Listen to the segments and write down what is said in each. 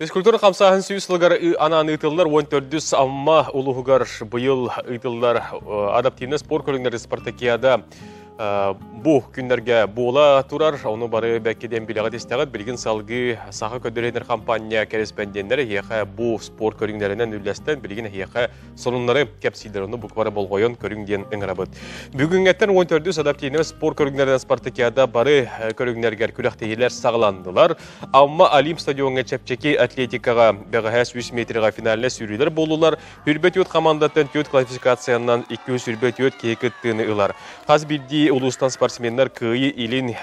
Физкультура хамсааһын сүүс сылыгар анаан ыытыллар 14-үс Амма улууһугар быйыл ыытыллар адаптивнай спорт көрүҥнэри спартакиада бу күннэргэ буола турар. Ону бары бэккидэн билэҕит истэҕит. Билигин салгыы Саха көрдөрүнэр хампаанньа кэрэспэндиэннэрэ эһиэхэ бу спорт көрүҥнэринэн үллэстэн билигин эһиэхэ сонуннары кэпсииллэр. Ону буквары болҕойон көрүҥ диэн ыҥырабыт. Бүгүҥҥэттэн 14-үс адаптивнай спорт көрүҥнэринэн спартакиада бары көрүҥнэригэр күрэхтэһиилэр саҕаланнылар. Амма Олимп стадиоҥҥа чэпчэки атлетикаҕа бэҕэһээ 100 метрга финальнай сүүрүүлэр буоллулар. 24 командаттан 4 классификациянан 224 киһи кыттыыны ылар. Хас биирдии улуустан спортсменнар кыайыы илин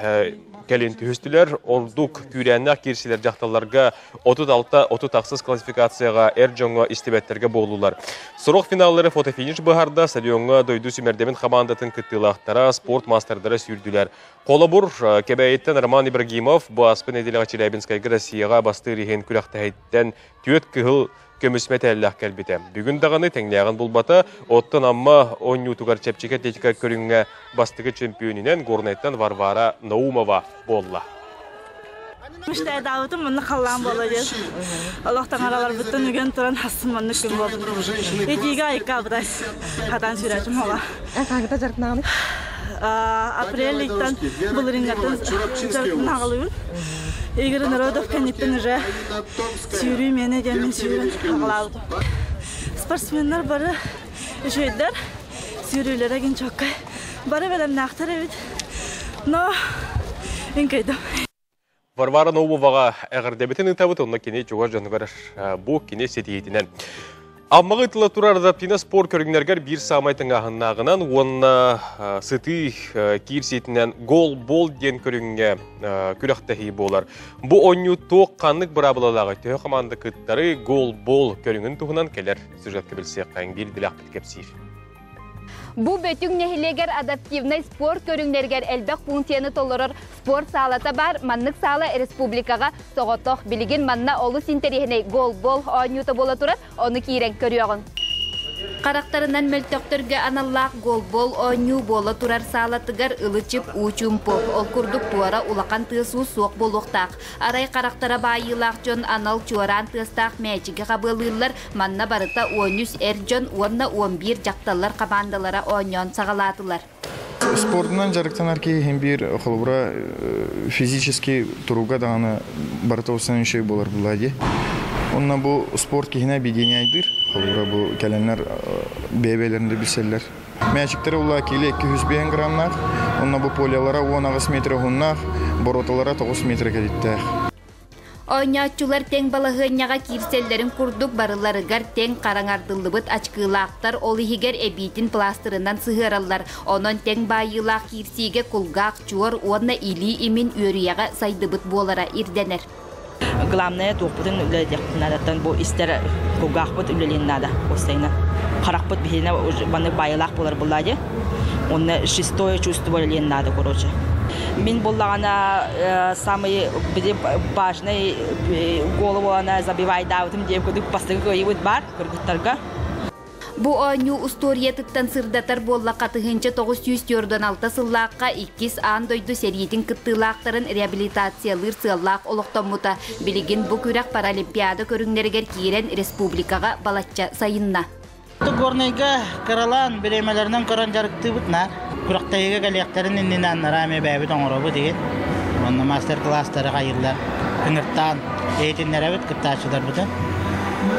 кэлин түһүстүлэр. Ордук күүрээннээх киирсилэр дьахталларга 36-38 классификацияҕа эр дьоҥҥо истибэттэргэ буоллулар. Сорох финаллары фотофиниш быһаарда. Стадиоҥҥа дойду сүүмэрдэммит хамаандатын кыттыылаахтара, спорт маастардара сүүрдүлэр. Холобур, Кэбээйиттэн Роман Ибрагимов бу ааспыт нэдиэлэҕэ Челябинскайга Россияҕа бастыыр иһин күрэхтэһииттэн түөрт кыһыл көмүс мэтээллээх кэлбитэ. Бүгүн даҕаны тэҥнээҕин булбата, оттон Амма оонньуутугар чэпчэки атлетика көрүҥҥэ бастакы чөмпүйүөнүнэн Горнайтан Варвара Наумова буолла. Мечтайдаабытым маннык халлаан буола диэн. Олох таҥараларбыттан үгэн туран хассын маннык күн буолбут. Итиигэ айыккаабытас. Хатаан сүүрээчим хола. Хаһыта дьарыктанаҕыный? Апрель ыйтан былырыыҥҥаттан дьарыктанаҕалыыбын. Игорь Народов кэнниттэн уже сүүрүү миэнэ диэммин сүүрэн аҕалаабытым. Спортсменнар бары үчүгэйдэр, сүүрүүлэрэ гин чоккай. Бары бэлэмнээхтэр эбит. Но үҥкэйдим. Варвара Наумоваҕа эҕэрдэбитин ыытабыт, онно кини чугас дьонугар бу кини ситиһиитинэн. Аммаҕа ыытыла турар адаптивнай спорт көрүҥнэргэр биир саамай тыҥааһыннааҕынан уонна сытыы киирсиитинэн гол-бол диэн көрүҥҥэ күрэхтэһии буолар. Бу оонньуу туох ханнык быраабылалааҕый, төһө хамаанда кыттары гол-бол көрүҥүн туһунан кэлэр сюжетка билсиэххэйиҥ, биир билэхпит кэпсиир. Бу Бөтүҥ нэһилиэгэр адаптивнай спорт көрүҥнэригэр элбэх функцияны толорор спорт саалата баар. Маннык саала республикаҕа соҕотох. Билигин манна олус интэриэһинэй голбол оонньуута буола турар. Ону киирэн көрүөҕүҥ. Харахтарынан мөлтөхтөргө аналлаах голбол оонньуу буола турар саалатыгар ылы-чып уу-чуумпу. Ол курдук туора улахан тыас-уус суох буолуохтаах. Арай харахтара баайыылаах дьон анал чуораан тыастаах мээчиги хабыалыыллар, манна барыта 13 эр дьон уонна 11 дьахталлар хамаандалара оонньоон саҕалаатылар. Спордунан дьарыктанар киһи иһин биир холобура физически туруга даҕаны барыта усан үчүгэй буолар буолла дии. Онно бу спорт киһини объединяйдыыр. Холобура бу кэлэннэр бэйэ-бэйэлэрин да билсэллэр. Мээчиктэрэ улаа киилэ 205 граммнаах, онно бу полялара 18 метр уһуннаах, боруоталара 9 метр кэлиттээх. Оонньооччулар тэҥ балаһыанньаҕа киирсэллэрин курдук барыларыгар тэҥ хараҥардыллыбыт ачкыылаахтар, ол иһигэр эбиитин пластырынан сыһыараллар. Онон тэҥ баайыылаах киирсиигэ кулгаах, чуор уонна илии имин үөрүйэҕэ сайдыбыт буолара ирдэнэр. Главное туохпутун үлэлэтиэхпитин наадаттан бу истэр кулгаахпыт үлэлиэн наада постоянно. Харахпыт биһиэнэ маннык баайылаах буолар буллаа дии. Онно шестое чувство үлэлиэн наада короче. Мин буллаҕына самый важный голову она забивайдаабытым диэн курдук бастакы кыайыыбыт баар кыргыттарга. Бу оонньуу устуоруйатыттан сырдатар буоллахха 1946 сыллаахха иккис аан дойду сэриитин кыттыылаахтарын реабилитациялыыр сыаллаах олохтоммута. Билигин бу күрэх Паралимпиада көрүҥнэригэр киирэн республикаҕа балачча сайынна. Горнайга кыралаан бириэмэлэринэн көрөн дьарыктыыбыт наар. Күрэхтэһиигэ кэлиэхтэрин иннинэ анараа эмиэ бэйэбит оҥоробут игин. Онно мастер-класстары хайыыллар. Ыҥыртаан иһитиннэрэбит кыттааччыларбытын.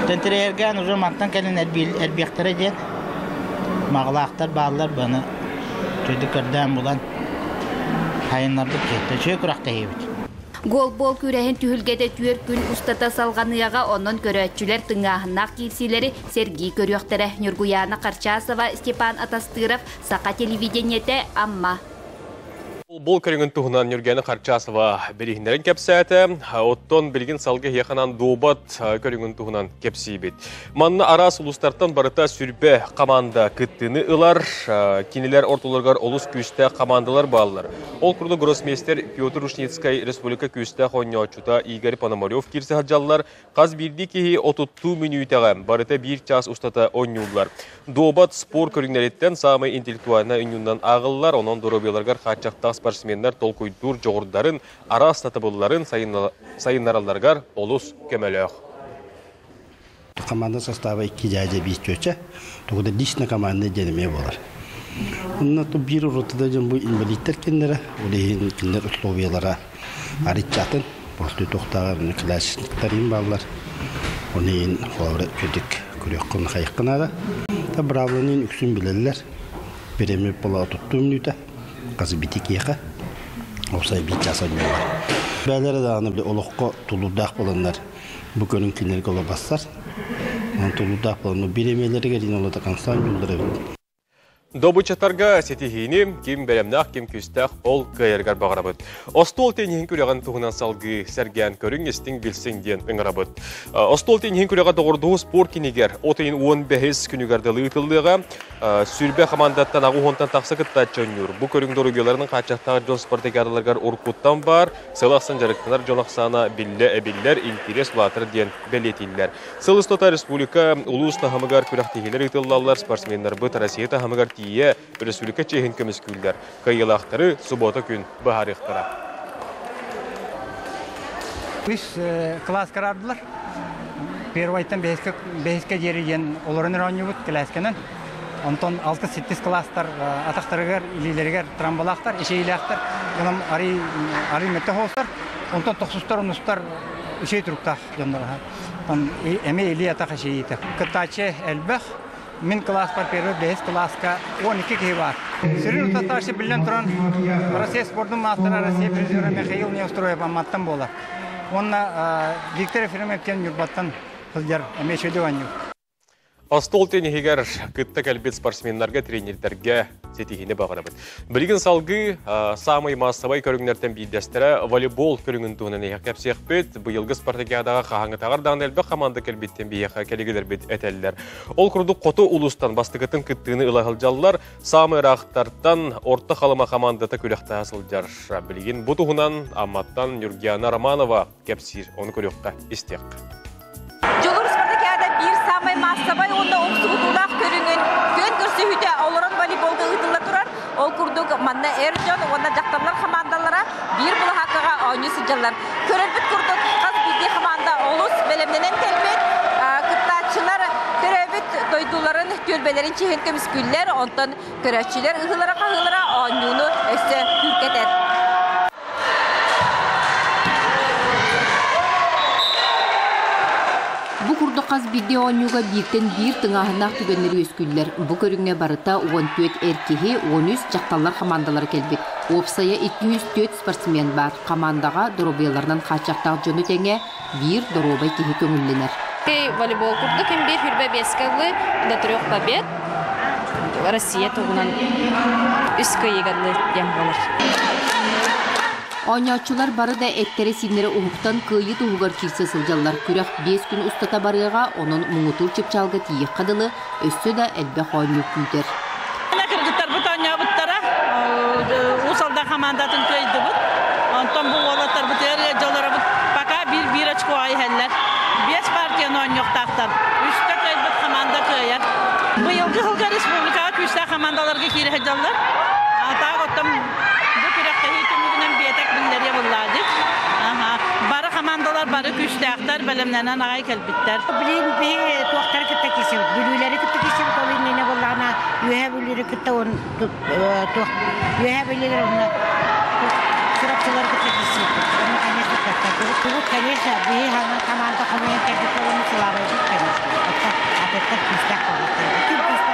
Тэнтирэйэргээн уже мантан кэлин элбиэхтэрэ диэн маҕалаахтар бааллар баны чөйдүк көрдөөн булан хайыннарбыт киһиттэ үчүгэй күрэхтэһиибит. Голбол күрэһин түһүлгэтэ түөрт күн устата салҕаныаҕа, онон көрөөччүлэр тыҥааһыннаах киирсиилэри сэргии көрүөхтэрэ. Ньургуйаана Харчасова, Степан Атастыров, Саха телевидениетэ, Амма. Бұл көрүҥүн туһунан Ньургуйаана Харчасова билиһиннэрин кэпсээтэ. Оттон билигин салгы эһиэханан дуобат көрүҥүн туһунан кэпсиибит. Манна араас улуустартан барыта сүрбэ команда кыттыыны ылар. Кинилэр ортолоругар олус күүстээх командалар бааллар. Ол курдук гроссмейстер Петр Ушницкай республика күүстээх оонньооччута Игорь Пономарев киирсэ сылдьаллар. Хас биирдии киһи отуттуу мүнүүтэҕэ барыта биир чаас устата оонньууллар. Дуобат спорт көрүҥнэриттэн саамай интеллектуальнай оонньуунан ааҕыллар, онон доруобуйаларыгар хааччахтаах спортсменнар толкуйдуур дьоҕурдарын, араас сатабылларын сайыннаралларыгар олус көмөлөөх. Команда состава икки дядя биир чүөчэ, тугу да лично команда диэн эмиэ буолар. Онно биир урутуда дьон бу инвалидтэр кинилэрэ, ол иһин кинилэр условиялара арыччатын, просто туохтааҕар классиктарым бааллар. Оны иһин холобура үчүгдүк көрүөххүн хайыххын наада. Та бравланын үксүн билэллэр. Биремир була туттуу мүнүүтэ, хас бити киэхэ, опсай биир чаас онньуулар. Бээлэрэ даҕаны били олоххо тулуурдаах буоланнар бу көрүҥ кинилэргэ олорбастар. Тулуурдаах буолан бириэмэлэригэр иин олото констан дьуллар эбит. Добуччатарга ситиһиини ким бэлэмнээх, ким күүстээх ол кыайарыгар баҕарабыт. Остуол тенниһин күрэҕин туһунан салгыы сэргээн көрүҥ, истиҥ, билсиҥ диэн ыҥырабыт. Остуол тенниһин күрэҕэ доҕордоһуу спорт кинигэр от ыйын 15 күнүгэр дылы ыытыллыаҕа. Сүүрбэ хамаандаттан аҕыс уонтан тахса кыттааччы оонньуур. Бу көрүҥ доруобуйаларынан хааччахтаах дьон спартакиадаларыгар уруккуттан баар, сыл ахсын дьарыктанар дьон ахсаана биллэ эбиллэр, интэриэс улаатар диэн бэлиэтииллэр. Сыл устата республика улуус таһымыгар күрэхтэһиилэр ыытыллаллар, спортсменнарбыт Россия таһымыгар тиийэ өрөспүүбүлүкэ чиэһин көмүскүүллэр. Кыайыылаахтары субуота күн быһаарыахтара. Үс кылааска араардылар. Первайтан бэһискэ диэри диэн олорон эрэ оонньуубут кэлээскэнэн. Онтон алты-сэттис кылаастар атахтарыгар, илиилэригэр трамбалаахтар, эчэйиилээхтэр. Онон арый, арый мөттө хоустар. Онтон тохсустар, онустар үчүгэй туруктаах дьоннор. Эмиэ илии-атах эчэйиитэ. Кыттааччы элбэх. Мин кылааспар первый бэһис кылааска 12 киһи баар. Сүрүн утатааччы биллэн туран Россия спордун маастара Россия призера Михаил Неустроев Амматтан буолар. Уонна Виктор Ефремов диэн Ньурбаттан сылдьар эмиэ үчүгэй оонньуур. Остуол тенниһигэр кытта кэлбит спортсменнарга, тренердэргэ ситиһиини баҕарабыт. Билигин салгыы саамай маассабай көрүҥнэртэн биирдэстэрэ волейбол көрүҥүн туһунан эһиэхэ кэпсиэхпит. Быйылгы спартакиадаҕа хаһааҥҥытааҕар даҕаны элбэх хамаанда кэлбиттэн биһиэхэ кэлигилэрбит этэллэр. Ол курдук хоту улуустан бастакытын кыттыыны ыла сылдьаллар. Саамай ыраахтартан Орто Халыма хамаандата күрэхтэһэ сылдьар. Билигин бу туһунан Амматтан Нюргиана Романова кэпсиир. Ону көрүөххэ, истиэххэ. Дьулуур спартакиада биир саамай маассабай уонна умсугутуулаах көрүҥүн күөн көрсүһүүтэ олорон волейболга ыытылла турар. Ол курдук манна эр дьон уонна дьахталлар хамаандалара биир былаһааккаҕа оонньуу сылдьаллар. Көрөрбүт курдук хас биирдии хамаанда олус бэлэмнэнэн кэлбит. Кыттааччылар төрөөбүт дойдуларын түөлбэлэрин чиһин көмүскүүллэр, онтон көрөөччүлэр ыһыылара-хаһыылара оонньууну өссө күүркэтэр. Бу курдук хас биирдии оонньууга бииртэн биир тыҥааһыннаах түгэннэр үөскүүллэр. Бу көрүҥҥэ барыта 14 эр киһи, 13 дьахталлар хамаандалара кэлбит. Уопсайа 204 спортсмен баар. Хамаандаҕа доруобуйаларынан хааччахтаах дьону тэҥэ биир доруобай киһи көҥүллэнэр. Волейбол курдук им биир хүрбэ биэскэ ыллы до трех побед Россия туһунан үс кыайыгалы диэн буолар. Оонньооччулар бары да эттэрэ-сииннэрэ уһуктан кыайыы туһугар киирсэ сылдьаллар. Күрэх биэс күн устата барыаҕа, онон муҥутуур чыпчаалга тиийиэххэ дылы өссө да элбэх оонньуу күүтэр. Кыргыттарбыт оонньообуттара Уус Алдан хамаандатын кыайдыбыт. Онтон бу уолаттарбытыгар ыалдьалларабыт пока биир-биир очкоҕа иһэллэр. Биэс партияны оонньуохтаахтар. Үстэ кыайбыт хамаанда кыайар. Быйылгы сылга республикаҕа күүстээх хамаандаларга киирэ сылдьаллар. Таах оттон бу күрэхтэһии түмүгүнэн биэтэк биллэриэ буллаадык. Бары хамаандалар бары күүстээхтэр, бэлэмнэнэн аҕай кэлбиттэр. Билин биһи туохтары кытта кисибит, бүлүүлэри кытта кисибит, ол иннинэ буоллаҕына үөһэ бүлүүрү кытта он туох үөһэ бүлүүлэр онно чурапчылары кытта кисибит. Онно, конечно, кыттыбыт. Конечно, биһи хамаанда хомуйан кэлбит буолан сылаабайбыт, конечно. Оттон атыттар күүстээх буолбуттар. Ким күүстээх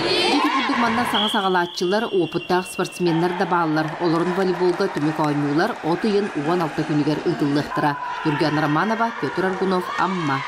Ити курдук манна саҥа саҕалааччылар, опыттаах спортсменнар да бааллар. Олорун волейболга түмүк оонньуулар от ыйын 16 күнүгэр ыытыллыахтара. Юрген Романова, Петр Аргунов, Амма.